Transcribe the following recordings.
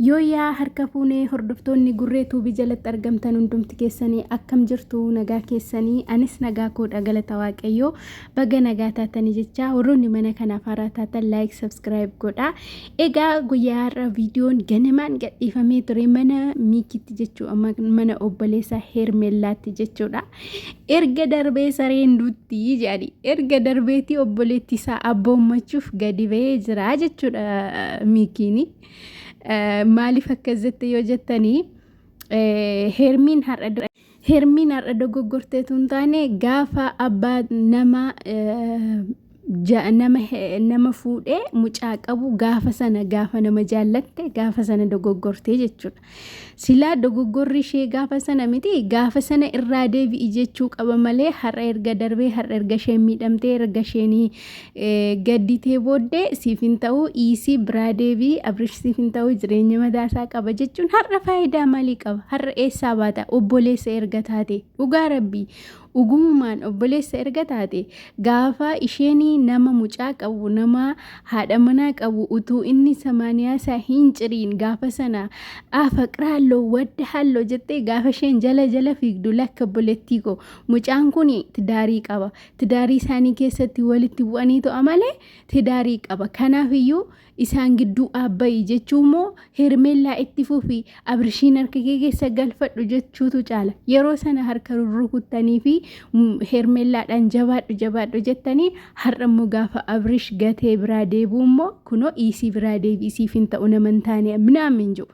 Yooyyaa harka fuunee hordoftoonni Gurree Tuubii jalatti argamtan hundumti keessanii akkam jirtu? Nagaa keessanii? Anis nagaa koodha, galata Waaqayyoo. Baga nagaa taatanii jecha, warroonni mana kanaaf haaraa taatan like, subscribe godha. Egaa guyyaa har'a viidiyoon ganamaan gadhiifamee ture mana Miikitti jechuu, mana obboleessa Hermeellaatti jechuudha. Erga darbee sareen dutti jedhani, erga darbeetii obboleetti isaa abboommachuuf gadi ba'ee jira jechuudha Miikiini. Maaliif akkas jette yoo jettanii, Hermiin har'a Hermiin har'a dogoggorteetu hin taane, gaafa abbaa nama nama fuudhee mucaa qabu, gaafa sana, gaafa nama jaallatte, gaafa sana dogoggortee jechuudha. Silaa dogoggorri ishee gaafa sana miti, gaafa sana irraa deebi'i jechuu qaba malee, har'a erga darbee, har'a erga isheen miidhamtee, erga isheen gadditee booddee, siif hin ta'u, dhiisii biraa deebi'i, Abrish siif hin ta'u, jireenya mataasaa qaba jechuun har'a faayidaa maalii qaba? Har'a eessaa baata? Obboleessa erga taate, dhugaa Rabbii, dhugumumaan obboleessa erga taate, gaafa isheen nama mucaa qabu, nama haadha manaa qabu, utuu inni samaaniyaa isaa hin ciriin, gaafa sana afaqraalloo wadda halloo jettee gaafa isheen jala jala fiigdu, lakka obboleettii koo, mucaan kun tidaarii qaba. Tidaarii isaanii keessatti walitti bu'anii to'a malee tidaarii qaba. Kanaaf iyyuu isaan gidduu dhaabba'i jechuu immoo, Hermeellaa itti fufi, Abrishiin harka kee keessa galfadhu jechuutu caala. Yeroo sana harka rurrukuttanii fi Hermeellaadhaan jabaadhu jabaadhu jettanii, har'a immoo gaafa Abrish gatee biraa deebi'u immoo, kunoo dhiisii biraa deebi'i, siif hin ta'u, nama hin taane minaamin jiru.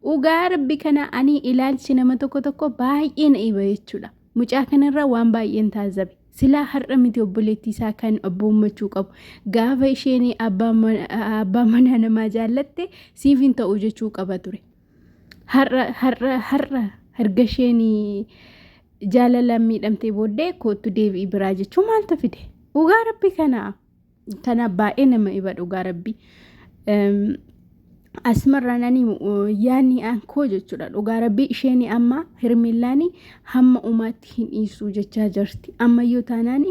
Dhugaa Rabbi kana ani ilaalchi nama tokko tokko baay'ee na dhiba jechuudha. Mucaa kanarraa waan baay'een taazzabe. Silaa har'a miti obboleettii isaa kan abboommachuu qabu. Gaafa isheen abbaa manaa namaa jaallatte siif hin ta'u jechuu qaba ture. Har'a har'a har'a erga isheen jaalalaan miidhamtee booddee koottu deebi'i biraa jechuu maaltu fide? Dhugaa Rabbi kana kana baay'ee nama iba, dhugaa Rabbi. Asumarraan ani yaadni koo jechuudha, dhugaa Rabbii, isheen amma Hermeellaan hamma umaatti hin dhiisuu jechaa jirti. Ammayyuu taanaan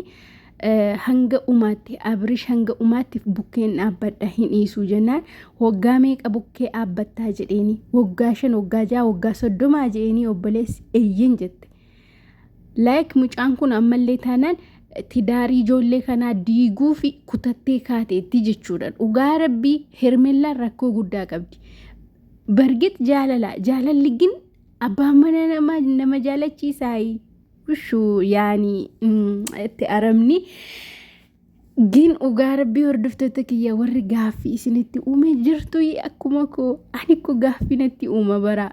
hanga umaatti Abrish hanga umaatti bukkeen dhaabbadha, hin dhiisuu jennaan, waggaa meeqa bukkee dhaabbattaa jedheeni, waggaa 5, waggaa 6, waggaa 30 jedheeni, obboleessi eeyyen jette. Like mucaan kun ammallee taanaan tidaarii ijoollee kanaa diiguu fi kutattee kaateetti jechuudha. Dhugaa Rabbii, Hermellaan rakkoo guddaa qabdi. Bargit jaalala, jaalalli gin abbaan mana nama nama jaalachiisaayi. Ushuu yaani itti aramni. Gin dhugaa Rabbii, hordoftoota kiyya, warri gaaffii isinitti uume jirtu akkuma koo? Ani ko gaaffii natti uuma bara.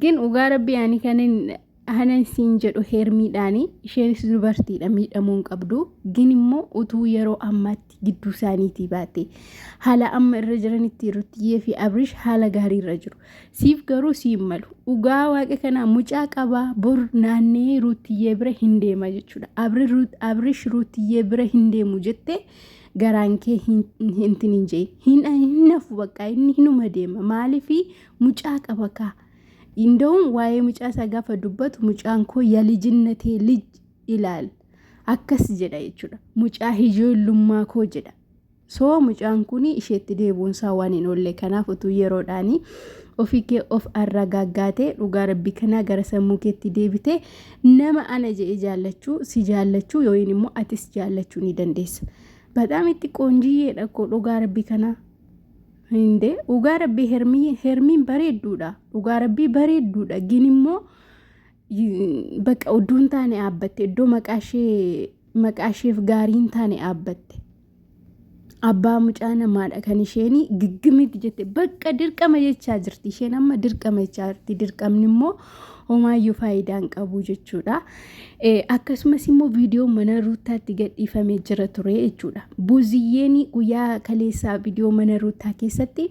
Gin dhugaa Rabbii, ani kanin hanan siin jedhu Hermiidhaani, isheenis dubartiidha, miidhamuu hin qabdu. Gin immoo utuu yeroo ammaatti gidduu isaaniitii baate, haala amma irra jiranitti Ruttiyyee fi Abrish haala gaarii irra jiru. Siif garuu siin malu. Dhugaa Waaqa kanaa, mucaa qabaa, bor naannee Ruttiyyee bira hin deema jechuudha. Abrish Ruttiyyee bira hin deemu jettee garaan kee hin hin jee hin nafu, bakka inni hinuma deema. Maaliif? Mucaa qaba kaa. Inda'uun waa'ee mucaa isaa gaafa dubbatu, mucaan koo yalijinnatee lij ilaal akkas jedha jechuudha. Mucaa ijoollummaa koo jedha. So mucaan kun isheetti deebi'uunsaa waan hin oolle. Kanaaf utuu yeroodhaanii ofii kee of arragaaggaatee, dhugaa Rabbii kanaa, gara sammuu keetti deebitee, nama ana jedhee jaallachuu, si jaallachuu yookiin immoo atis jaallachuu ni dandeessa. Badaam itti qoonjiyyeedha koo, dhugaa Rabbii kanaa. Hindee dhugaa Rabbii, Hermiin bareedduudha. Dhugaa Rabbii bareedduudha. Gin immoo bakka iddoo hin taane dhaabbatte. Iddoo maqaa isheef gaarii hin taane dhaabbatte. Abbaa mucaa namaadha kan isheen giggimitti jette, bakka dirqama jechaa jirti. Isheen amma dirqama jechaa jirti. Dirqamni immoo homaayyuu faayidaa hin qabu jechuudha. Akkasumas immoo viidiyoo mana Ruuttaatti gadhiifamee jira ture jechuudha. Buziyyeen guyyaa kaleessaa viidiyoo mana Ruuttaa keessatti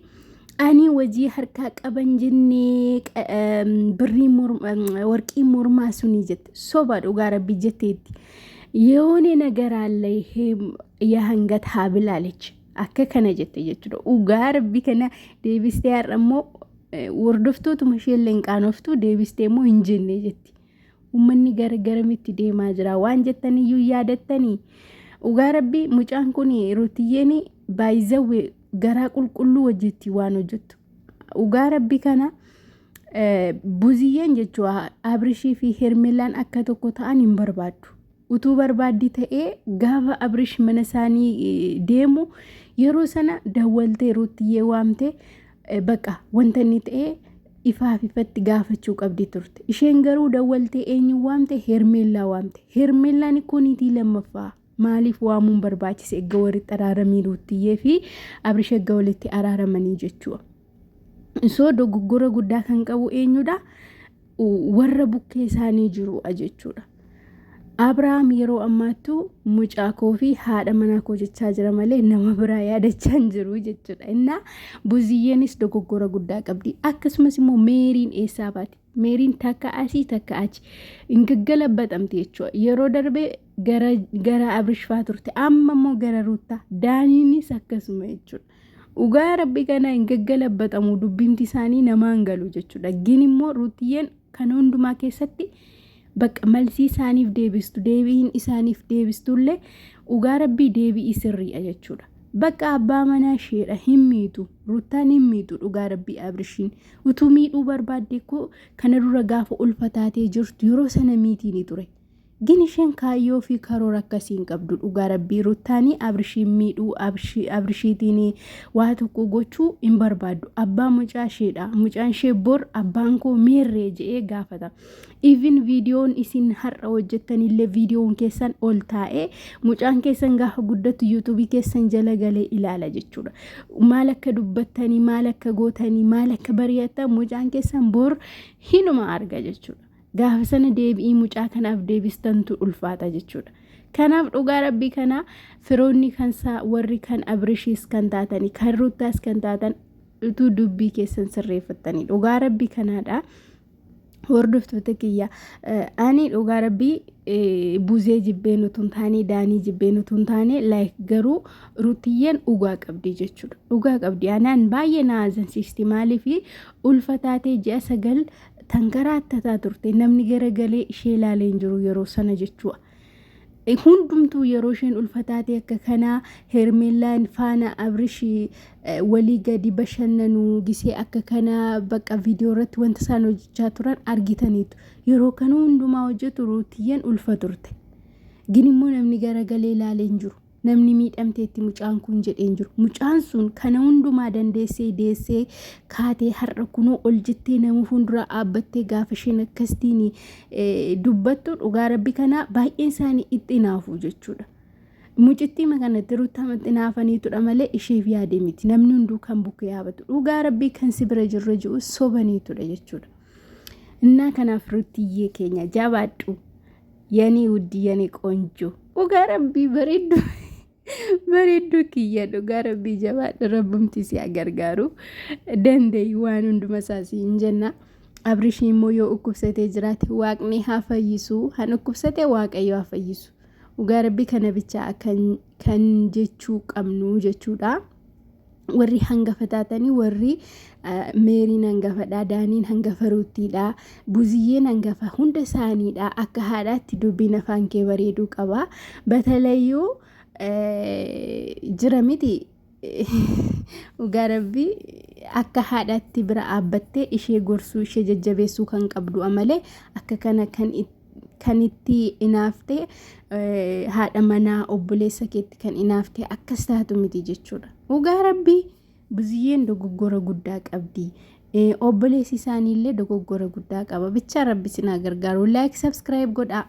ani wajii harkaa qaban jennee, birrii warqii mormaa sunii jette. Soba, dhugaa Rabbii jetteetti. Yoone nagaraallee yaa hangat haa bilaalechi akka kana jette jechuudha. Dhugaa Rabbii kana deebistee har'a immoo hordoftootuma isheellee hin qaanoftu, deebistee immoo hin jenne jetti. Uummanni gara garamitti deemaa jira waan jettaniyyuu yaadattanii? Dhugaa Rabbii, mucaan kun Rutiyyeen baay'izawwe garaa qulqulluu hojjetti waan hojjettu. Dhugaa rabbi kana buziyyeen jechuudha Abrishii fi Hermeellaan akka tokko ta'an hin barbaaddu. Utuu barbaaddi ta'ee gaafa Abrish mana isaanii deemu yeroo sana dawwaltee Ruuttiyyee waamtee baqa wanta inni ta'e ifaaf ifatti gaafachuu qabdi turte. Isheen garuu dawwaltee eenyu waamte? Hermeellaa waamte. Hermeellaan ikkoo niitii lammaffaa maaliif waamuun barbaachise erga walitti araaramii Ruuttiyyee fi Abrish erga walitti araaramanii jechuudha. So dogoggora guddaa kan qabu eenyudha? Warra bukkee isaanii jiruudha jechuudha. Abrahaam yeroo ammaattu mucaa koo fi haadha manaa koo jechaa jira malee nama biraa yaadachaa hin jiru jechuudha. Innaa buziyyeenis dogoggora guddaa qabdi. Akkasumas immoo meeriin eessaa baati? Meeriin takka asii takka achi hin gaggalabbaxamti jechuudha. Yeroo darbe gara gara Abrish faa turte amma immoo gara Ruuttaa Daaniinis akkasuma jechuudha. Dhugaa rabbi kana hin gaggalabbatamu dubbimti isaanii namaan galu jechuudha. Gin immoo Ruutiyyeen kana hundumaa keessatti bakka malsii isaaniif deebistu deebiin isaaniif deebistullee dhugaa rabbii deebi'ii sirriidha jechuudha. Bakka abbaa manaa isheedha hin miitu Ruuttaan hin miitu dhugaa rabbii Abrishiin utuu miidhuu barbaadde koo kana dura gaafa ulfa taatee jirtu yeroo sana miitii ni ture. Gin isheen kaayyoo fi karoora akkasii hin qabdu dhugaa rabbii Ruttaanii Abrishiin miidhuu Abrishiitiin waa tokko gochuu hin barbaaddu. Abbaa mucaa isheedha. Mucaan ishee bor abbaan koo meerree jedhee gaafata. Even viidiyoon isin har'a hojjettan illee viidiyoon keessan ol taa'ee mucaan keessan gaafa guddatu yuutuubii keessan jala galee ilaala jechuudha. Maal akka dubbattanii, maal akka gootanii, maal akka bari'attan mucaan keessan bor hinuma arga jechuudha. Gaafa sana deebi'ii mucaa kanaaf deebistantu ulfaata jechuudha. Kanaaf dhugaa rabbii kana firoonni kansaa warri kan Abrishiis kan taatanii kan Ruuttaas kan taatan utuu dubbii keessan sirreeffattanii dhugaa rabbii kanaadha. Hordoftoota kiyya ani dhugaa rabbii buzee jibbeen utuu hin taane daanii jibbeen utuu hin taane like garuu Ruutiyyeen dhugaa qabdi jechuudha. Dhugaa qabdi anaan baay'ee na azansiisti maaliif ulfa taatee ji'a 9 tankaraatataa turte namni garagalee ishee ilaalee hin jiru yeroo sana jechuudha. Hundumtuu yeroo isheen ulfa taatee akka kanaa Hermeellaan faana Abrish walii gadi bashannanuu gisee akka kanaa bakka viidiyoo irratti wanta isaan hojjechaa turan argitaniitu. Yeroo kana hundumaa hojjetu Ruutiyyeen ulfa turte. Gin immoo namni garagalee ilaalee hin jiru. Namni miidhamteetti mucaan kun jedhee hin jiru. Mucaan sun kana hundumaa dandeessee deessee kaatee har'a kunoo ol jettee nama fuuldura dhaabbattee gaafa isheen akkasitiin dubbattu dhugaa rabbi kanaa baay'een isaanii itti hinaafu jechuudha. Mucittii kanatti ruttaamatti hinaafaniitudha malee isheef yaade miti. Namni hunduu kan bukkee yaabatu dhugaa rabbii kan si bira jirra jiru sobaniitudha jechuudha. Innaa kanaaf Ruttiyyee keenya jabaadhu. Yanii wuddi yani qonjo. Dhugaa rabbii bareeddu bareedduu kiyya dhugaa rabbii jabaadhu rabbumti si haa gargaaru dandeeyi waan hunduma isaa si hin jenna. Abrishii immoo yoo dhukkubsatee jiraate waaqni haa fayyisu han dhukkubsate waaqayyo haa fayyisu. Dhugaa rabbii kana bichaa kan jechuu qabnu jechuudha. Warri hangafa taatanii warri Meeriin hangafadha, Daaniin hangafa Ruuttiidha, Buziyyeen hangafa hunda isaaniidha. Akka haadhaatti dubbiin afaan kee bareeduu qaba. Batalayyuu jira miti dhugaa rabbii akka haadhaatti bira dhaabbattee ishee gorsuu ishee jajjabeessuu kan qabdu malee akka kana kan kan itti inaafte haadha manaa obboleessa keetti kan inaafte akkas taatu miti jechuudha. Dhugaa rabbii buziyyeen dogoggora guddaa qabdi. Obboleessi isaaniillee dogoggora guddaa qaba. Bichaa rabbi isin haa gargaaru. Like subscribe godhaa.